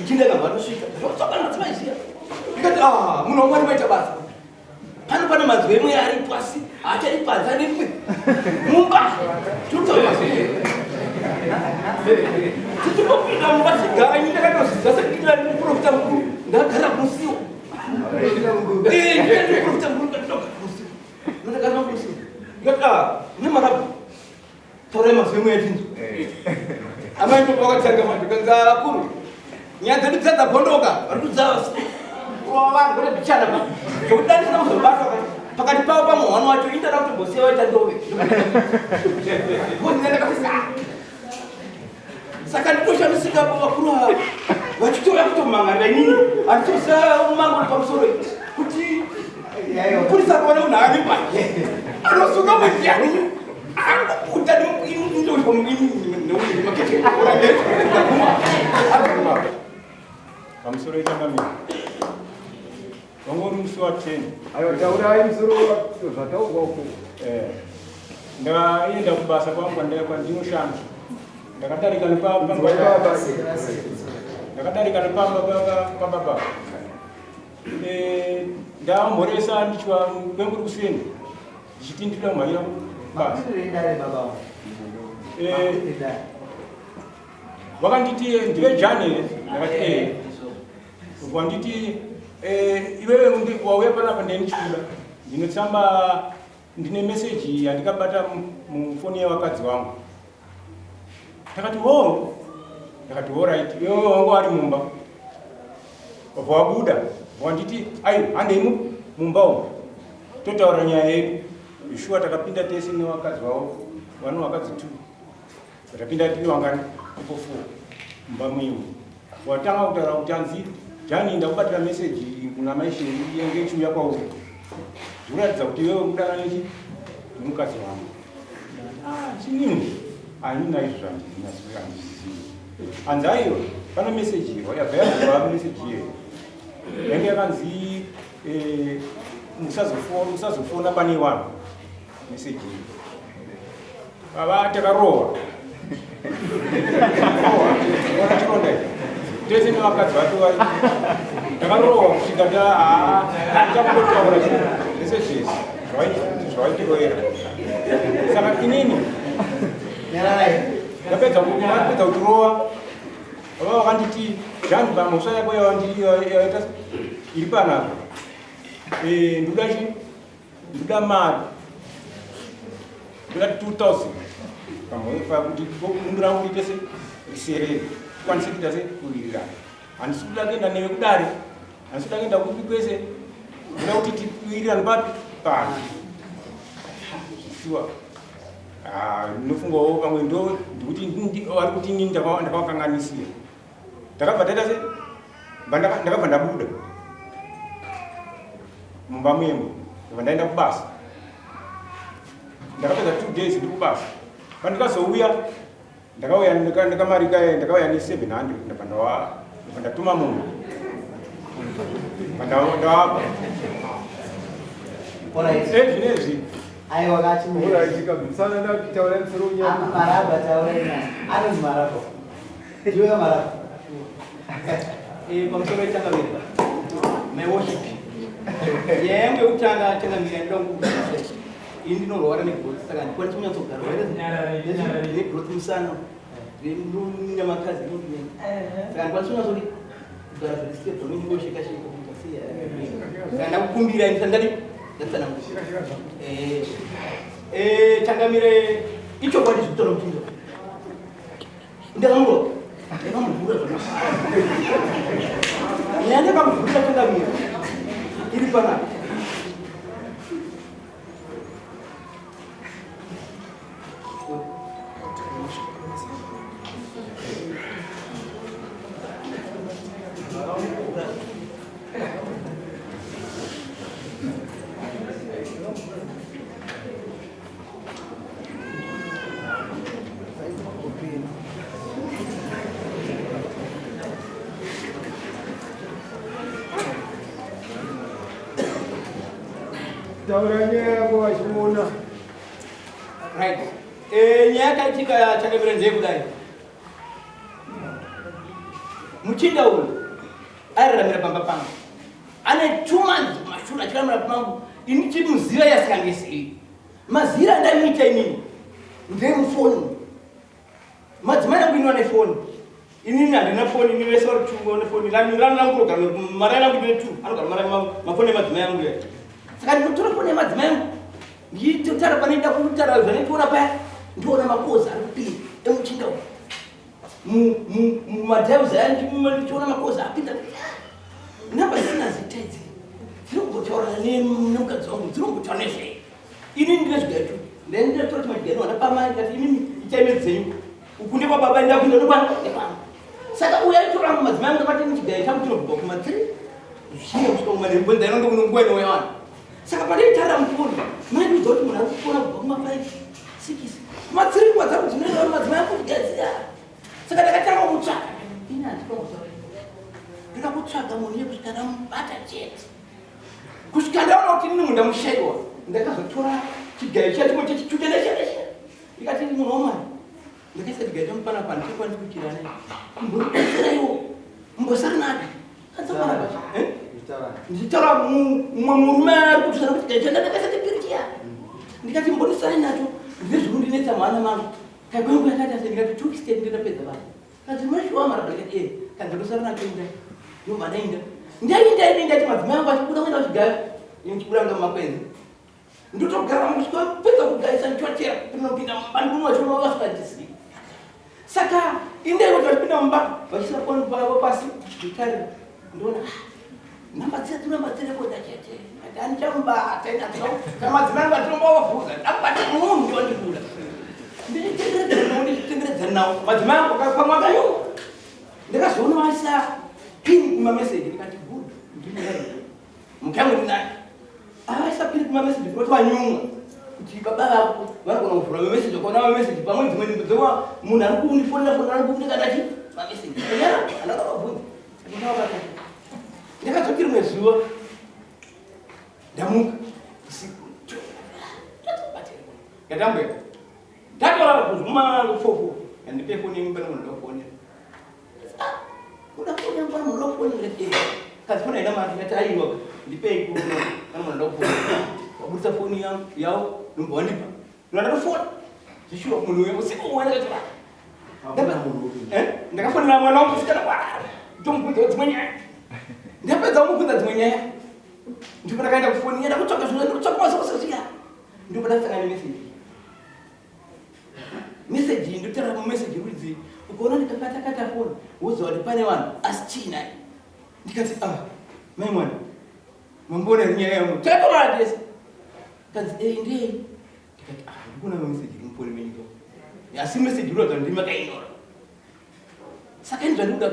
Muchinda akabva atosvika. Zvotsoka madzimai zviya. Ndikati ah, munhu waMwari maita basa. Pano pane mazwi emweya aripo asi haachadi panze ane rimwe mumba. Tinotaura mazwi emweya. Tichingopinda mumba tigara ini ndakatozviziva sekuti ndiri muprofita mukuru ndakagara kusiwa. Eh, ndiri muprofita mukuru ndakagara kusiwa. Ndakagara kusiwa. Ndikati ah, nemarabha. Taurai mazwi emweya tinzwe. Amai ndipo vakatanga manje kanzi vakuru. Nyaya dzedu dzadza bondoka vari kudzava kurova vanhu kwete bichana pa. Zvekuti dai ndisina kuzobatwa ka. Pakati pavo pamuhwano wacho ini ndada kutombosiya vaita ndove. Because ndakafisa. Saka nditoshamisika apo vakuru ava vachitouya kutomhangarira inini handitoziva mumango uri pamusoro kuti mupurisa akaona munhu akanemba anosunga mundiani anoputa pamusoro ichangamira Wanga uri musi wa 10. Aiwa taurai musoro zvataurwa uko. Eh. Ndakaenda kubasa kwangu kwandinoshanda. Ndakadarika nepamba ndakadarika nepamba pababa. Eh, ndamhoresa ndichiwa kwenguri kuseni ndichiti ndinoda kumhanyira kubasa. Eh, wakanditi ndive jani here? Ndakati eh. Wanditi eh, iwewe wauya panapa ndenichikuda ndinotsamba ndine meseji yandikabata mufoni yevakadzi vangu. Ndakati ho, ndakati horait, iwewe wangu ari mumba wabva wabuda wanditi ai handei mumba umu totaura nyaya yedu. Shuwa takapinda tese nevakadzi vavo vano vakadzi two Tapinda tiri wangani tipo four mumba mwenyu. Watanga kutaura kuti anzi Jani ndakubatira message kuna mai Sheri yenge ichiuya kwauri. Zvikuratidza kuti iwewe kudana nechi nemukadzi wangu. Ah, chinini. Anina izvo zvandinyatsozvizivi. Anzi aiwa pane message iyo yabva yabva message iyo. Yange yakanzi eh, musazofona pane vanhu message iyo. Baba takarohwa. Ona chironda ichi. Tese nevakadzi vacho vari. Takarohwa kusvika ta takungotaura zvese zvese zvavaitiroera. Saka inini ndapedza kupedza kutirova baba vakanditi Jean pamhosva yako yawaita iri panapa eh, ndoda chi ndoda mari ndoda 2000 pamwe kuti bundu rangu riite se riserere tikwanise kuita se kuwirirana handisi kuda kuenda newe kudare handisi kuda kuenda kupi kwese ndoda kuti tiwirirane papi pano shuwa ah, ndinofungawo pamwe ndo ndikuti vari kuti inini ndakavakanganisira ndakabva ndaita se ndakabva ndabuda mumba muyemo ndabva ndaenda kubasa ndakapedza two days ndiri kubasa pandikazouya ndakauya ndakamarika ndakauya ne 700 ndabva ndabva ndatuma munhu ndawapa ezvinezvi Aiwa kati Msana ndakutaura musoro unyaya. Marabha taura ina. Anonzi marabha. Ndiwe marabha. Eh, pamusoro ichangamire. My worship. Nyaya yangu yekutanga changamire ndinoda kukuudza. Ini ndinorwara negrowth saka handikwanisi kunyatsogara. Negrowth musana. Ndine makazi ndinodini. Saka handikwanisi kunyatsodi kugara zviri stable ndinongosheka sheka kuita sei. Saka ndakukumbira ini ndati ndatsanangura. Eh. Eh, changamire ichokwadi zvekutaura kuti ndakamurova ndakamuvhura zvakanaka nyaya ndakamuvhurira changamire iri panapa Taura nyaya yako vachiona. Right. Eh, nyaya yakaitika changamire ndeyekudai. Muchinda uyu airaramira pamba pangu. Ane 2 months kumashure achiraramira pangu. Ini chimuziva yasingangesei. Mazira andaimuita inini ndemufoni. Madzimai angu ini vane foni. Inini handina foni, ini vese vari two vane foni. Rani rani rangu rogara mari yangu ndine two. Anogara mari mafoni emadzimai angu ya. Saka ndinotora foni yemadzimai angu. Ndichitotara panoita kutaura zvandinoona paya. Ndoona makozi ari kupinda emuchinda uyu. Mumadhaizi aya ndichiona makozi apinda. Namba dzisina zita idzi. Dziri kumbotaura nemukadzi wangu, dziri kumbotaura nezvei. Ini ndine zvigayo. Ndinotora chimwe chigayo ndapamai ndikati inini itai medzi dzenyu. Uku ndekwababa ndakuenda nekwani nekwangu. Saka uyu aitora madzimai angu ndakati chigayo changu chinobva kuma 3 zvichienda kusvika kuma nembonza inondo kuno nguva inouya vanhu. Saka pandaitarira mufoni maindiudza kuti munhu ari kufona kubva kuma 5 6 kuma 3 nguva dzangu dzinoenda vari madzimai angu kugadzira. Saka ndakatanga kutsvaka. Ini handikwanisa. Ndoda kutsvaga munhu iye kusvika ndamubata chete. Kusvika ndaona kuti inini munhu ndamushaiwa. Ndakazotora chigayo chiya chimwe chechichute nechedeshe. Ndikati munhu wamwari. Ndakaisa chigayo changu panapa handichakwanisi kuchira naye. Mbondibetseraiwo. Mbosara nacho. Kanza panapa. Eh? Ndichitaura mumwe murume ari kutusana kuti chigayo changu ndakaisa chipiri chiya. Ndikati mbondisare nacho. Ndine zvikundinetsa mwana mangu. Kagwengu yakaita sei ndikati 2 weeks ndinopedza basa. Kanzi munoshuwa marabha ndikati eh. Kanzi ndosara nacho inda. Ndobva ndainda. Ndainda ini ndati madzimai angu achibuda kuenda kuchigayo. Ini ndichibuda kuenda mumakwenzi. Ndotogara kusvika pedza kugaisa ndichochera kunopinda mumba ndinwa chiona vasingandizivi. Saka indai kuti vachipinda mumba vachiisa foni pavo pasi nditarira ndoona ah, namba dziya dzinamba dzirekoda chete. Handichamubata madzimai angu andinombovabvunza ndamubata munhu wandikuda. Ndichitenderedza nawo ndichitenderedza nawo madzimai angu pamwe akanyuma. Ndakazoona vaisa pin kumameseji ndikati good ndinoda mukangu ndinaye. Avaisa pin kumameseji kuti vanyumwa kuti baba vako vanogona kuvhura mameseji ukaona mameseji pamwe dzimwe dzoma munhu ari kundifonera fonera ari kundikadati mameseji nyara andakavabvunza ndakavabata. Ndakazoti rimwe zuva ndamuka usiku ndatambwe ndatora kuzuma fofo andipe foni yangu pane munhu ndokufonera. Kuda foni yangu pane munhu ndokufonera. Eh, kazi foni haina mari. Ndati aiwa, ndipei kuno pane munhu ndokufonera. Wabudisa foni yangu yawo ndobva wandipa ndatofona zvishuwa munhu uyo usiku uone katora. Eh, ndakafonera mwana wangu musikana ndomubvunzawo dzimwe nyaya. Ndapedza kumubvunza dzimwe nyaya ndipo ndakaenda kufoni yenda kutsvaka zvinhu ndikutsvaka masources zviya. Ndipo ndasangana nemeseji. Meseji iyi ndotaura mumeseji rudzi ukaona ndikakatakata foni woziva kuti pane vanhu asi chii naye. Ndikati ah, mai mwana mamboona here nyaya yangu takatorana tese. Kanzi ei ndei. Ndikati ah, ndikuona mameseji iri mufoni menyu ka asi meseji iri kuratidza ndimi makainyora. Saka ini zvandikuda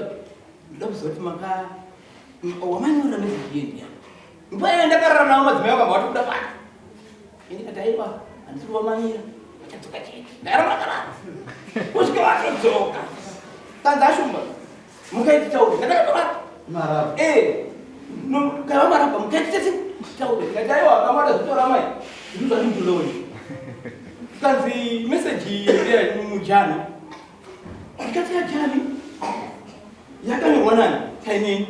ndoda kuziva kuti maka wamanyorera meseji iye ndiyani. Nguva iyo ndakarara navo madzimai vakabva vatobuda pano. Ini ndikati aiwa handisi kuvamanyira vachadzoka chete. Ndakaramba ndakarara kusvika vatodzoka. Kanzi ashumba mukaiti taure. Ndakatotora Marabha. Eh, no, kana marabha mukaiti tese taure. Ndikati aiwa kamada zvitora mai ndizvo zvandikutodawo. Kanzi meseji ndeye mujani. Ndikati yajani yakanyorwa nani? Kainini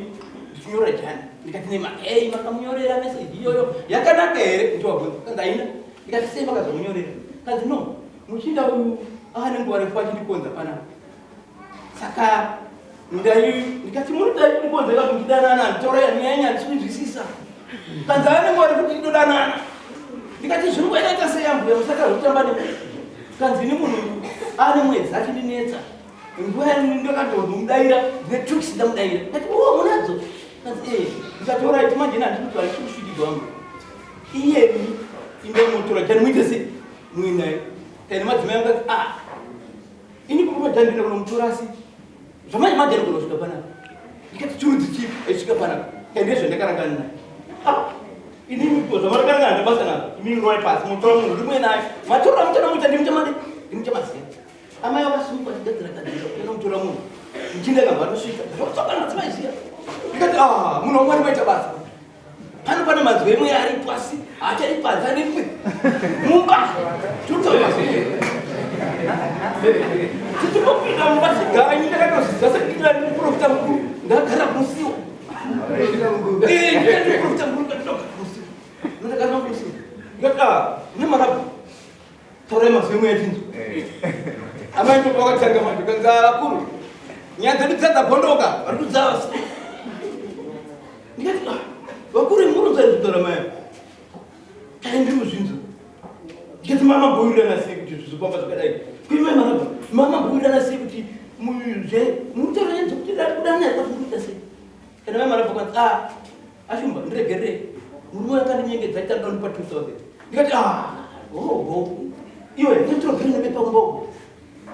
ndichinyora jani. Ndikati nema ei makamunyorera meseji iyoyo yakanaka here? Ndiwabvunza. Kanzi haina. Ndikati sei makazomunyorera? Kanzi no, muchinda uyu ane nguva refu achindikonza panapa. Saka ndai ndikati munodai kundikonzera kuti ndidanana nditaura nyaya handisi kunzwisisa. Kanzi ane nguva refu tichidodanana. Ndikati zviri kuita sei ambuya musakazotamba ne. Kanzi ini munhu ane mwedzi achindinetsa. Nguva ndakatomudaira ndine 2 weeks ndamudaira. Ndikati oh munadzo. Kanzi eh. Ndikati alright manje ini handisi kuti handisi kusvikirwa wangu. Iyemi indomutora jani muite sei muinaye. Kaine madzimai angu akati ah ini kumba jani ndinoda kunomutora asi zvamanje manje anogona kusvika panapa. Ndikati chirudzi chipi aisvika panapa. Kaine zvandakaranganira naye. Ah inini zvamarakarangana ndabasa nazvo imini rovai pasi motora munhu ndimwe naye matorora muchada muita ndimuchamade ndimuchamaziva. Amai vakasumuka vachigadzira gadzira kuenda mutora munhu muchinda akabva atosvika zvotsvaka madzimai zviya. Ndikati ah munhu wamwari maita basa. Pano pane mazwi emweya aripo asi haachadi panze ane rimwe mumba. Tinotaura mazwi tichingopinda mumba tigara ini ndakatozvidza sendinga ndi muprofita mukuru. Nyaya dzedu dziya dzabhondoka, vari kudzava. Ndikati, ah, vakuru murunza zvitaura mai. Kai ndiri muzvinzo. Ndikati mama boyirana sei kuti zvizofamba zvakadai. Kuri mai marabha, mama boyirana sei kuti muzve murutaura nyaya dzekuti kudanana here kuti kuita sei. Kana mai marabha kwanzi ah ashumba ndiregerere. Murume uyu akandinyengedza aita down pa 2000. Ndikati ah oh oh. Iwe ndinotora nebepa kumba uko.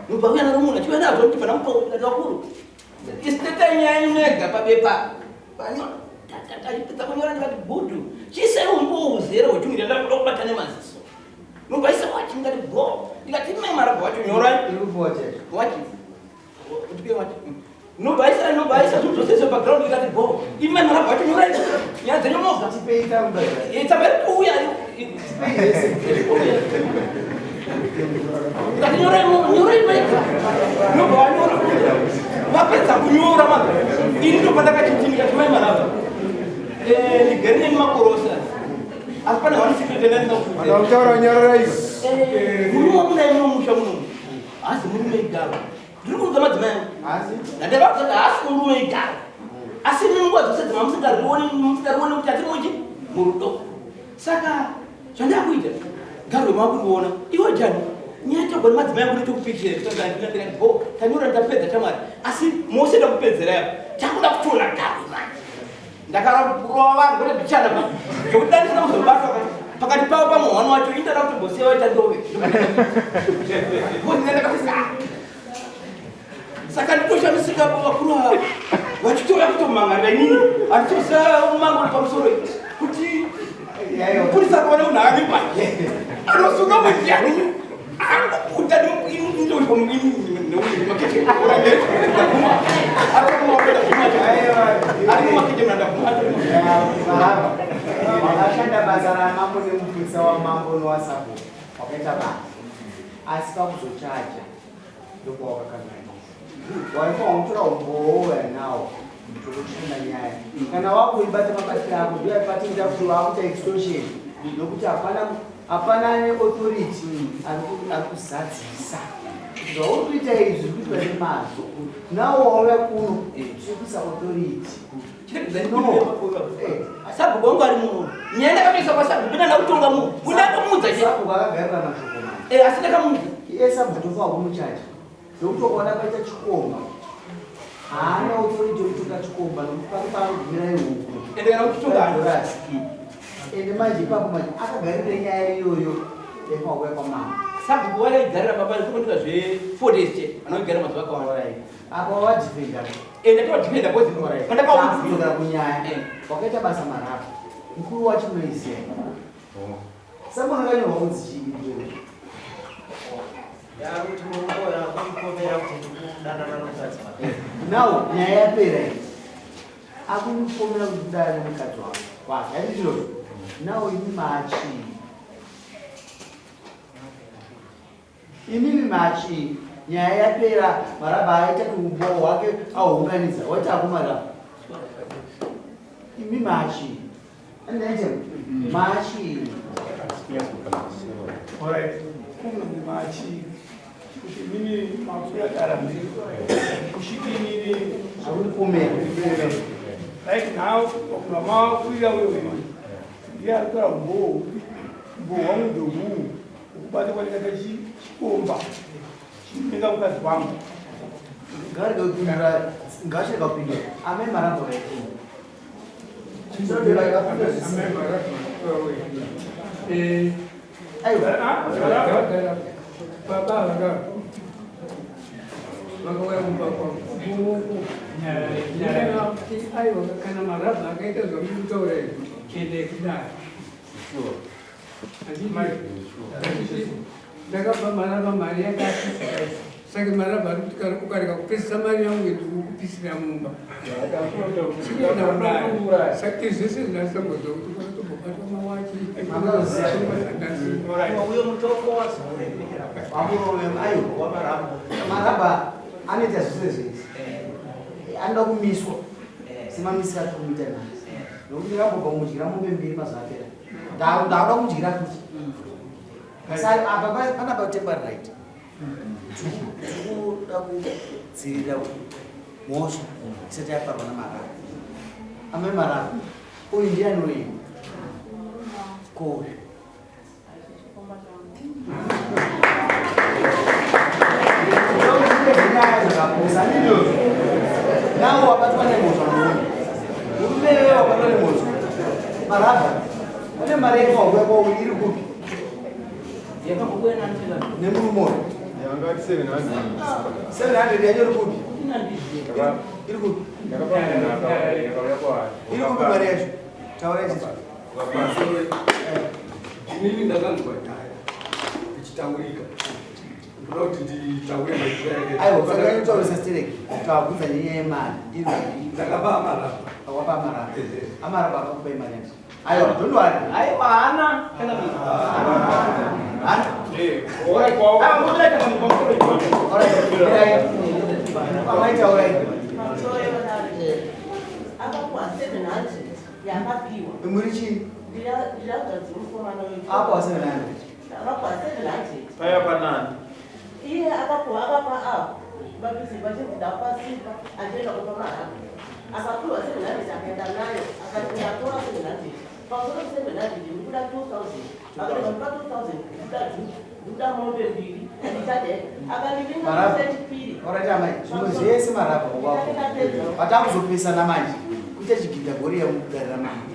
Nobva kuya naro munhu achiuya nazvo ndibva ndamupa ndikati vakuru. Isiteta nyaya yenyu mega pabepa. Achipedza kunyora ndikati bhudhu chiisai umbowo huzere hwechinhu chandava kuda kubata nemaziso. Nobva isa wachi ndikati go. Ndikati mai marabha wacho nyorai. Wachi. Utipe wachi. Nobva isa nobva isa zvinhu zvose izvo background ndikati go. Imi mai marabha wacho nyorai nyaya dzenyu moga. Tipei tsamba. Tsamba iri kuuya. Tipei yese. Ndikati nyorai nyorai mega. Nobva vanyora. Vapedza kunyora manga. Ini ndobva ndakachiti ndikati mai marabha. Eh, ndigere nemi makorosa. Asi pane one secret yandandina kukuudzai. Kana kutaura nyarara iyo. Eh, murume wamunai muno musha muno. Haasi murume igaro. Ndiri kuudza madzimai angu. Asi Ndandavaudza kuti haasi murume igaro. Asi imi nguva dzose dzima musingarioni musingarioni kuti atiri muchi murudo. Saka zvandakuita garwe makundiona iwe jani nyaya tagwa nemadzimai angu netokupichira ndikati bo tanyora ndapedza chamwari asi mose ndakupedzera yapo takuda kutoona garwe manje ndakarova vanhu kwete bichana ba zvekuti dandisina kuzobatwa pakati pavo pamuhwani wacho ini ndada kutombosiya vaita ndove because ndakafisa saka nditoshamisika vakuru ava vachitouya kutomangarira inini handitoziva mumango uri pamusoro kuti mupurisa akaona munhu akanipa anosunga munjani akuputa wakashanda basa ramambo nemupurisa wamambo nowasabhuku wakaita basa asi pakuzochaja ndokwawakakanganisa waifanira kutora umbowo wainawo tokushanda nyaya kana wakuibata mabatiro ako ndiyo patinoita kuti wakuita extortion nokuti hapana hapana ane authority ari kuzadzisa zvauri kuita izvi zviri kuitwa nemazvo nawo wauya kuno tiri kuisa authority Sabhuku wangu ari muno. Nyaya ndakatoisa kwasabhuku ndana kutonga munhu. Undatomuudza che. Sabhuku akagarira mashoko manje. Eh, asi ndakamuudza. Iye sabhuku tofa kumuchaja. Nokuti ukaona paita chikomba. Haana authority yekutonga chikomba nokuti pano paanogumira ihuku. Ende kana kuchitonga Dorasi. Ende manje ipapo manje akagarira nyaya iyoyo yaifanira kuuya kwamambo. Sabhuku varaigarira baba ndikutotika zve 4 days chete. Vanogarira mazuva akawanda. Alright. Apa wadefenda. Ende todefenda because pandakaudza Kudzokera kunyaya. Eh. Wakaita basa marapo. Mukuru wacho unoiziva. Sambona kanyorwa kunzi chii iyoyo? Yakuti murume yakundipomera kuti ndikudanana nomukadzi wake. Now nyaya yapera iyi. Akundipomera kuti ndidana nemukadzi wako. Wake, handiti izvozvo? Now imi maachii. Imimi maachii. Nyaya yapera maraba aita kuti umbowo hwake ahuunganidza. Waita ako maraba. Imi maachii. Andaite maachii. Alright, kunonzi machi kuti mini mapfuya dara kusvika inini Akundipomera. right now wakura makuya wewe ndiye ari kutora umbowo umbowo wangu ndohuu ukubata kwandikaita chikomba chinenga mukadzi wangu Ngaarege kupindura, ngaachirega kupindura. Amai maramba vaipindura. Aiwa. Baba vaka vakauya kumba kwangu aiwa kana marabha akaita zvamukutaura izvi ende kudai ndakapa marabha mari yakati saka marabha ari kuti ukarega kupesisa mari yangu ndikukupisira mumba saka izvi zvese zvinasamboza kuti kwakatombobatwa mawachi. Uyo mutongo wazouremera. Aiwa. Wamaramba. Marabha anoita zvese zvese. Anoda kumiswa. Semamisiro atiri kuita nhasi. Nokuti ndakambobva mudyira mombe mbiri mazuva apera. Ndakuda kudyira futi. Saka apa panapa temporary right. Tiri kuda kudzivirira Mhosva isati yaparwa naMarava. Amai Marava, uyu ndiani wenyu? Ko uyu? Nawo wabatwa nemhosva murume. Murume iwewe wabatwa nemhosva. Marava, une mari yekwahuya kwauyu iri kupi? Nemurume uyu. Yanga ati 700. 700 yacho iri kupi? Iri kupi? Iri kupi mari yacho? Taura ichizo. Inini ndakanzwa nyaya ichitaurika. Ndoda kuti nditaure maitiro yake. Aiwa, saka inotaurisa stereki. Tawabvunza nenyaya yemari. Iri kupi? Ndakapa amarapa. Wapa amarapa. Amarapa akakupa imari yacho. Aiwa, don't worry. Aiwa, hana. Hana. Yakapiwa. Muri chii? Ndiragadzi mukomana wedu. Apa wa 700. Akapuwa 700. Paya panani. Iye akapuwa akapa apo. Vabisi vachinzi ndapa simba achienda kupa mahara. Akapiwa 700 akaenda nayo akati ndatora 700. Pamusoro pe 700 ndikuda 2000. Akati ndipa 2000 ndikuda dhuku ndikuda mombe mbiri ndichade. Akandivinga Marapa. sechipiri. Alright amai, zvimwe zvese marapa wako. Patakuzopesana manje kuita chigidha gori yamukugarira manje.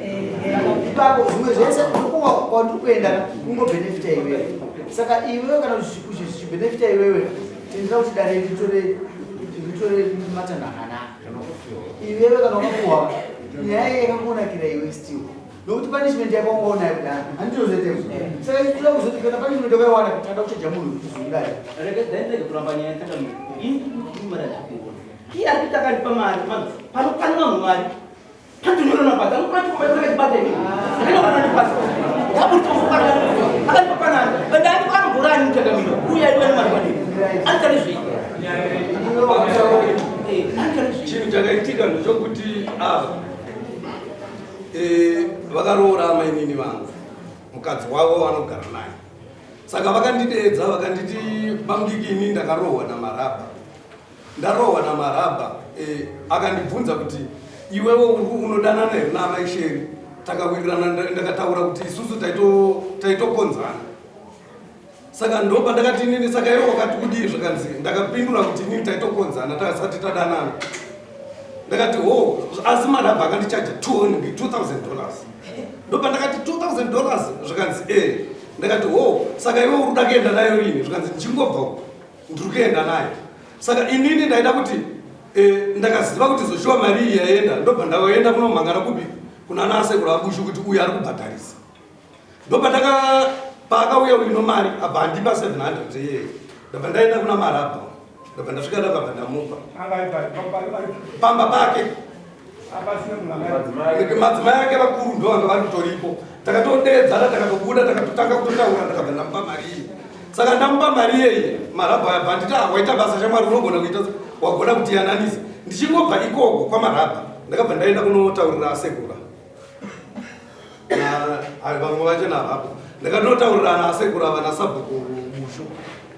Ipapo zvimwe zvese unokuwa kwandiri kuenda kungobhenefita iwewe. Saka iwewe kana zvichibhenefita iwewe, tendera kuti dare ritore ritore matanho akanaka. Iwewe kana wakapuwa nyaya iyi yakakunakira iwe still. Nokuti punishment yako wangaonayo kudhara. Handitozoita izvo. Saka tinoda kuzoti kana punishment yakaiwana tinoda kuchaja munhu kuti zviudai. Regedzai ndege kuramba nyaya yatangamira. Ini mari handikuiona. Iye ari kuti akandipa mari, panokwana vanhu mari. Pandinyorona basa, anokwana chikomba chakachibata ini. Ndakanyora ndipasa. Ndaburitsa mukana. Akandipa panani. Ende anogora ani mutangamira. Uye aiwa nemari kwadini. Anoita nezvei? Anoita nezvei? Chinhu chakaitika ndechokuti ava vakaroora amainini vangu, mukadzi wavo vanogara naye. Saka vakandideedza vakanditi bamudiki ini ndakarohwa naMarabha. Ndarohwa naMarabha akandibvunza kuti iwewe unodanana here naamai Sheri? Takawirirana ndakataura kuti isusu taitokonzana. Saka ndopa ndakati inini saka iwe wakati kudii zvakanzi ndakapindura kuti inini taitokonzana tasati tadanana. Ndakati ho asi Marabha akandichaja $2000. Ndopa ndakati $2000 zvakanzi eh. Ndakati ho saka iwe uri kuda kuenda nayo rini zvakanzi ndichingobva uko ndiri kuenda nayo. Saka inini ndaida kuti ndakaziva kuti zoshuwa mari iyi yaenda ndobva ndaenda kunomhangara kupi kuna ana asekuru aBushu kuti uyu ari kubhadharisa. Ndobva ndaka paakauya uyu nomari abva andipa 700 iyeye. Ndabva ndaenda kuna Marabha. Ndabva ndasvika ndakabva ndamupa. Pamba pake. Madzimai ake vakuru ndo vanga vari kutoripo. Takatodeedzana takatobuda takatotanga kutotaura ndakabva ndamupa mari iyi. Saka ndamupa mari iyeye Marabha abva anditi ah waita basa shamwari unogona kuita wagona kutiyananisa. Ndichingobva ikoko kwaMarabha ndakabva ndaenda kunotaurira asekura. Vamwe vacho navapo ndakatotaurira nasekuru ava nasabhuku Bushu.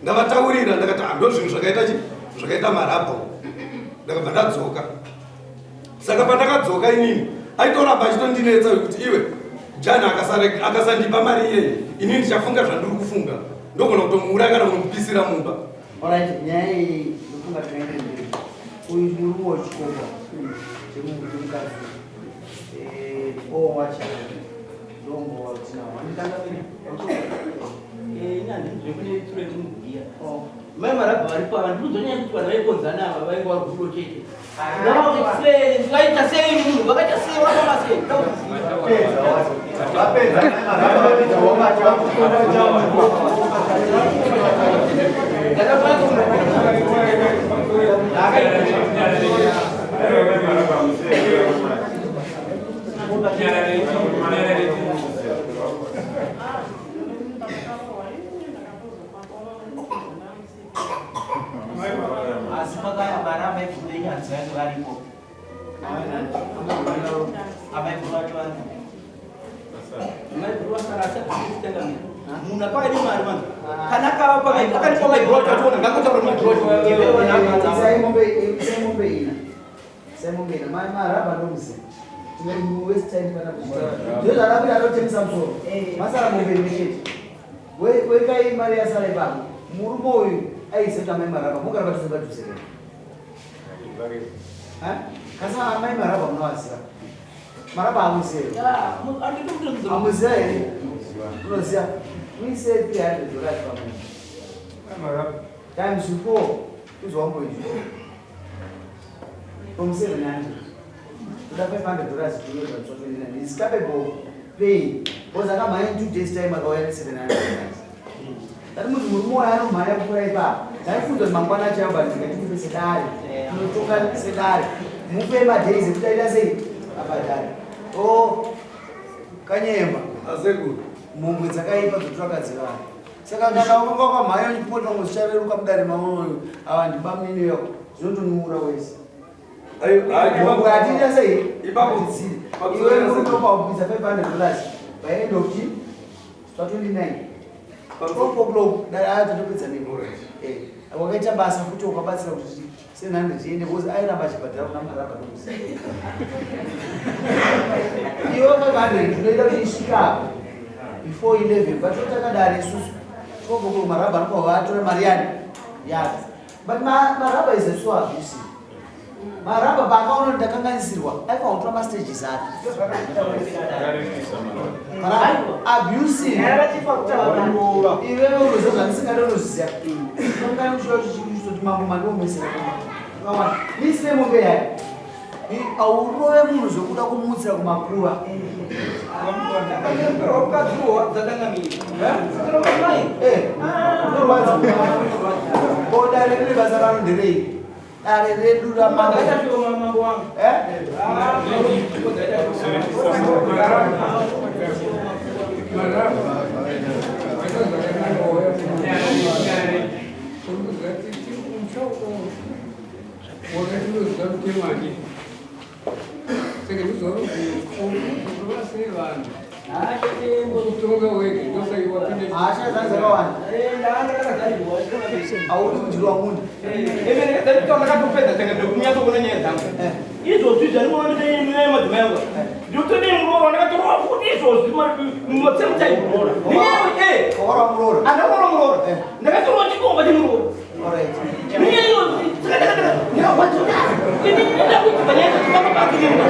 Ndavataurira ndakati ndo zvinhu zvakaita chi zvakaita Marabha ndakabva ndadzoka. Saka pandakadzoka inini aitoramba achitondinetsa kuti iwe Jani akasandipa mari iyeye inini ndichafunga zvandiri kufunga ndogona kutomuuraya kana kunomupisira mumba. Alright, nyaya iyi ndofunga tikaende mberi. Uyu murume wechikomba chemukadzi owacha ndombo watinawo. Ini handinzwe kune tsuro yemugiya. Mai Marabha varipo ava ndikudzwa nyaya yekuti vanhu vaikonzana ava vainge vari kurudo chete. Ngavaexplain vaita sei munhu vakaita sei vakama sei. Vapedza mai Marabha vapedza wamacha. Asi pakaya maramba ekubenyanzi vacho varipo. Amaiguru vacho varipo. Maiguru vasara asi akutengamira. Munhu akauya nemari manje. Kana akava akandipa maiguru acho achiona ngangotaura maiguru acho. Isai mombe, isai mombe ina. Bvisai mombe ina. Mai marabha ndomuziva. Tingati waste time pana kuzvitaura. Ndizvo zvakakuti anotemesa musoro. Masara mombe imwe chete. Wekai mari yasara ipapo. Murume uyu aiziva kuti amai marabha mogara padhuze padhuze here? Kasi amai marabha munovaziva. Marabha hamuziva here? Hamuziva here? Unoziva? Muise 300 dollars pamunhu. Times 4 is 1.4. From 700. Toda 500 dollars to 29. He's capable of paying. Because akamhanya in 2 days time akauya ne 700 dollars. Tati munhu murume wayo anomhanya kupfuura ipapo. Ndaifunga kuti mangwana acho ndikatimupe sedare. Tinotonga sedare. Mupe madays ekuti aita sei? Abhadhare. Oh, kanyemba. Asekuru. Mhombwe dzakaipa dzotora vakadzi vanhu. Saka kana wakanga wakamhanya uchipota ngo zvichareruka mudare maunoyo ava ndibamunini yako zvinotonyura wese. Mhombwe hatiita sei? Ipapo. Hatizivi. Iwe unotopa kubvisa 500 dollars by end of chi? 29. 12 o'clock dare ayo tatopedza nemo. Eh, wakaita basa futi wakabatsira kuti 700 iende because airamba achibhadhara kuna marabha ndokuziva. Iwe 500 unoita kuti isvika apo before 11 but takadare isusu 12 o'clock marabha anobva vatora mari yani yake. But marabha is so abusive. Marabha paakaona kuti ndakanganisirwa aifanira kutora mastages ake. Marabha abusive. Iwewe unoziva zvandisingade unoziva. Unongana kuchiva chichitoti mambo mandiomesera. Ukawana misire mombe yayo. Aurove munhu zvekuda kumutsira kumakuva. Eh, unorwadza. Ko dare rine basa raro nderei? Dare redu ramambo. Eh? Hasha dzangu dzakawanda. Haudi kudyirwa munda. Ndakatopedza ndekunyatsokuona nyaya dzangu izvozvi zvandinoona ndine madzimai angu ndinotodei muroora ndakatorwa futi izvozvi same muroora Wakarwa muroora. andakorwa muroora ndakatorwa chikomba chemuroora Alright. nenyaya iyozi ini ndakuti panyaya dzachifamba pakunyumba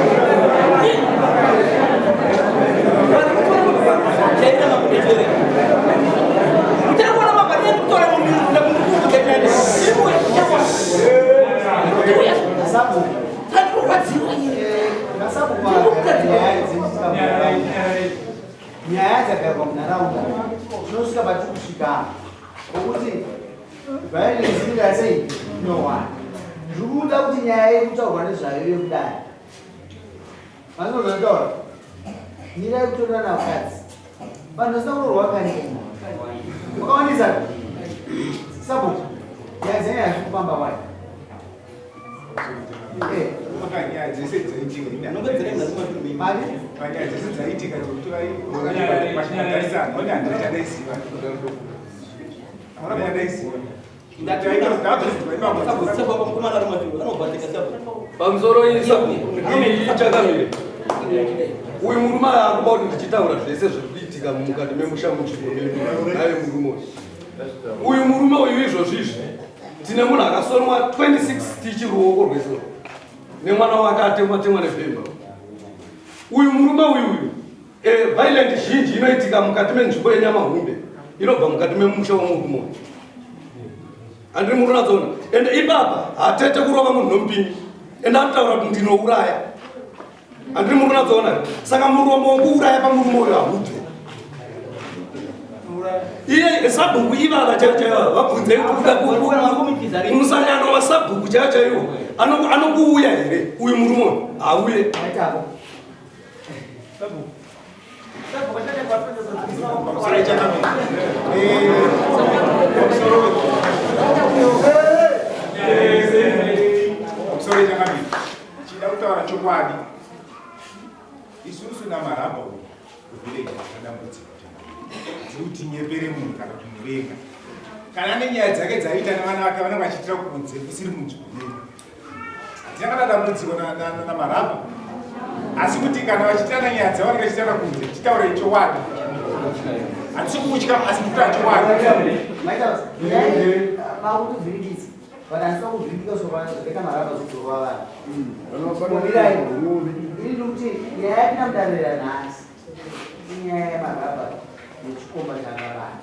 Nasabu. Nasabu nyaya dzinoitika munharaunda. Nyaya dzakairwa munharaunda tinosvika patiri kusvika pokuti violence inoita sei inowanda. Zviri kuda kuti nyaya yekutaurwa nezvayo yekudai. Vanozvataura. Nyaya yekutorana vakadzi. Vanhu vasina kuroorwa kani. Wakawandisa. Sabhuku. Nyaya dzenyu hazisi kufamba wai. Eh, Panyaya dzese dzaitika mari? panyaya dzese dzaitika dzekuti vachimatarisana one handachadaiziva handachadaiziva Pamusoro chakamire. Uyu murume akuba kuti ndichitaura zvese zviri kuitika mukati memusha munzvimbo medu naye murume uyu. Uyu murume uyu izvozvi izvi tine munhu akasonwa 26 stitch ruoko rwese nemwana wake atemwa temwa nebhemba. Uyu murume uyu uyu violent zhinji inoitika mukati menzvimbo yenyamahumbe inobva mukati memusha wemurume uyu. Handiri muri kunatsoona ende ipapa hatete kurova munhu nomupini ende anotaura kuti ndinouraya. Handiri muri kunatsoona saka muromo wekuuraya pamurume uyu haubve. Iye sabhuku ivava chaivo chaivo vabvunzei kuti kuda kumusangano wasabhuku chaivo chaivo anokuuya here uyu murume uyu hauye. Maitako. Pamusoro changamire chida kutaura chokwadi isusu namarabha uyu kuvillage adambudziko dzekuti nyepere munhu kana kuti muvenga kana ane nyaya dzake dzaiita nevana vake vanenge vachiitira kunze kusiri munzvimbo medu. Hatina kana dambudziko naMarabha, asi kuti kana vachitirana nyaya dzavo vanenge vachitirana kunze, titaure chokwadi. Handisi kutya, asi ndikutaura chokwadi. Makutuvhirikidza but handisina kuvhirikika sovaita marabha zodorwa vanhu. Mirai, ini ndikuti nyaya yatina mudarira nhasi inyaya yemarabha nechikomba chakabata.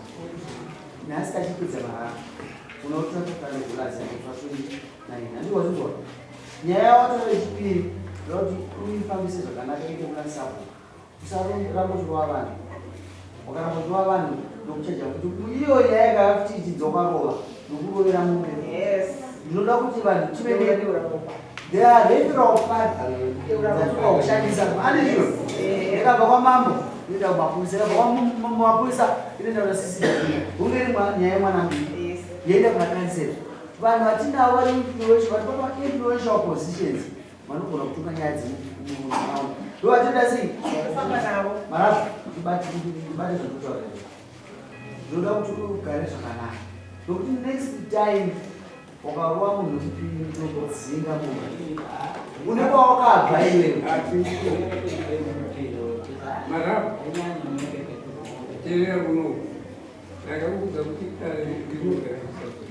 Nhasi tachipedza marabha unotora 500 dollars. Nyaya yawataura yechipiri ndokuti uifambise zvakanaka, ite kuna sapo, usaramba uchirova vanhu. Wakaramba uchirova vanhu nokuchaja kuti iyo nyaya yakava futi ichidzoka rova nokurovera mumwe. Ndinoda kuti vanhu tive there are referral path dzatinoda kushandisa. Andizvo? Yakabva kwamambo inoenda kumapurisa, yakabva kwamapurisa inoenda kuna CCTV. Hunge iri nyaya yemwana mudiki, yoenda kuna kanseri. Vanhu vatinavo vari influential, vari pama-influential positions, vanogona kutonga nyaya dzemunharaunda, ndo vatinoda. Sei marafu? Ndibate zvandikutaura. Ndinoda kuti ugare zvakanaka, nokuti next time ukarova munhu ndinokudzinga. Munhu une kwawakabva iwewe. Marabha, teerera kuno. Ndakakuudza kuti ndinogara kusasa.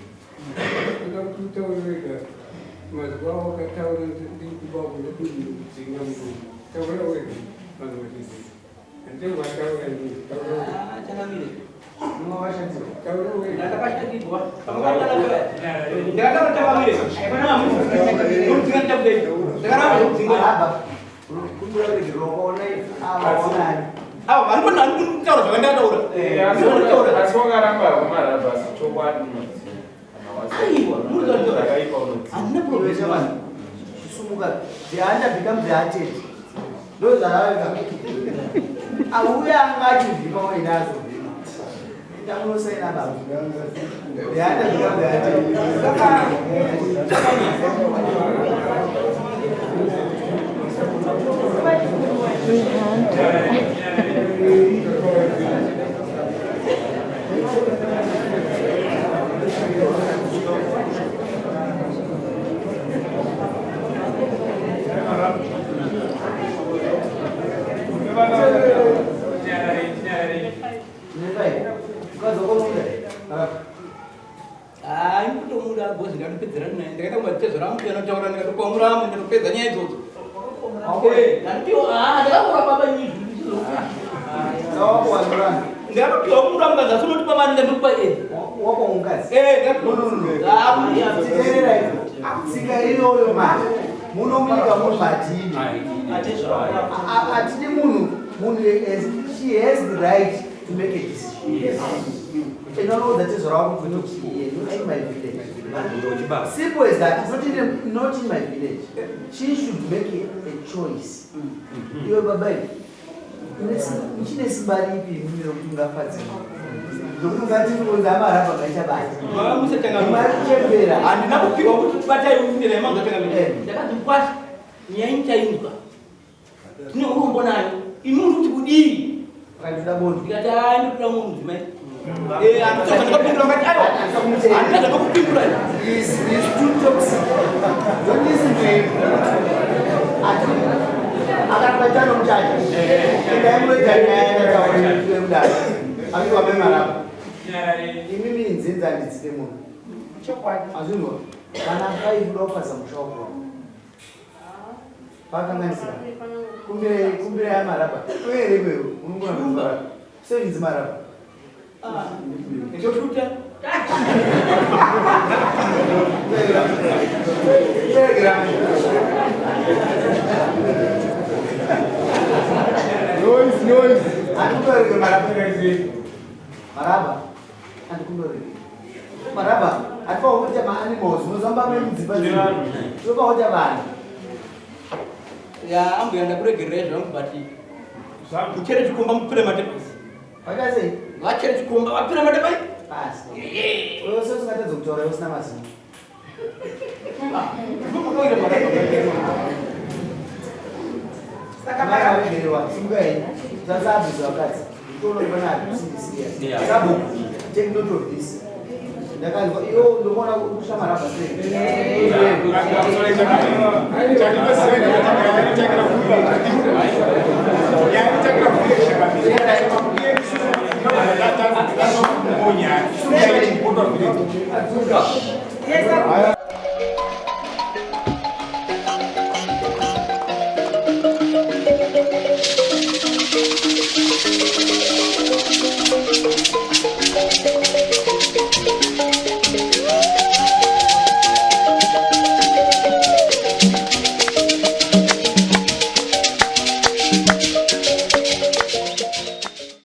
Ndoda kuti utaure wega mazuva awakataura ndikuba kudzinga munhu. Taura wega, vanhu vachiziva. Handingwataura inini, taura wega. Changamire. Unowashandiswa. Taura wega. Ndakashandidwa. Ndakataura, changamire. Ndakaramba zvekudzinga. Marabha, kumbira kuregerwa kwaona avaonani. Ava vari kutaura zvakandataura. Asi wakaramba kumarabha, asi chokwadi unodziva. Aiwa, muri kutaura. Zvakaipa unodziva. Handina problem. Vanhu chisumuka, the hunter becomes the hunted. Ndo zvaraika. Auya anga achivhima, waina azovhima. Ndamunosaina baba. The hunter becomes the hunted. Mukadzi wakomuda, Marabha? Hayi, ndikutomuda bhozi. Ndatopedzerana naye, ndakaita kumatezvo rangu anotaura, ndikatopa muramu, ndatopedza nyaya idzodzo. Ndatiwa ndakakura baba nyizvi. Wako wanorana. Ndakatopiwa muramu kazi asinotipa mari, ndandokupa e. Wako mukadzi. Teerera izvo. Tsika iyoyo manje muno munyika mumatini hatidi munhu. Munhu she has the right to make a decision. Inonoudza tezvara wako kuti not here, not in my village. Simple as that. Not in my village. She should make a choice. Iwe baba, uchine simba ripi imimi rokuti ungafadze, zokuti ungati unzi amarabha ngaita basa? Mari kuchembera. Handina kupiwa kuti batai uindira yemazatangamira. Ndakati kwasha nyaya inchainzwa, tine urombo nayo. Imi uri kuti kudii? Akandida bondo. Ndikati hai, ndikuda munhu mudzimai. Handitoza ndakapindura, ngati aiwa, handitoza ndokupindura. Is too toxic. Don't listen to him. Akaramba chano muchacha. Endai munoita nyaya yandataura yekudaro. Apiwa bemarapa. Imimi nzinza handidzipe munhu. Azvinzwa? Kana 5 uda kupaza musha wako. Pakanganisira. Kumbirai, kumbirai amarapa. Uye iwewe unongona marapa. Sevinzi marapa. Ndoshuta. Telegram. Noise, noise. Handikutorerwe maraba. Maraba. Handikumborerwe. Maraba. Hatifanira kuita maanimals. Unozamba mudzimba dzedu. Tinofanira kuita vanhu. Ya, ambuya, ndakuregererai zvangu, but muchere chikomba mupire mate pasi. Vakaita sei? Vachere chikomba vapire mate pai. Pasi. Wewe sio usingatadza kutaura usina mazino. Ndinokutoira maraba. Saka makaregererwa. Simukai. Zasabhiza vakadzi. Toona pana serious. Sabu, take note of this. Ndakanzwa iyo ndokuona kusha maraba sei. Yes,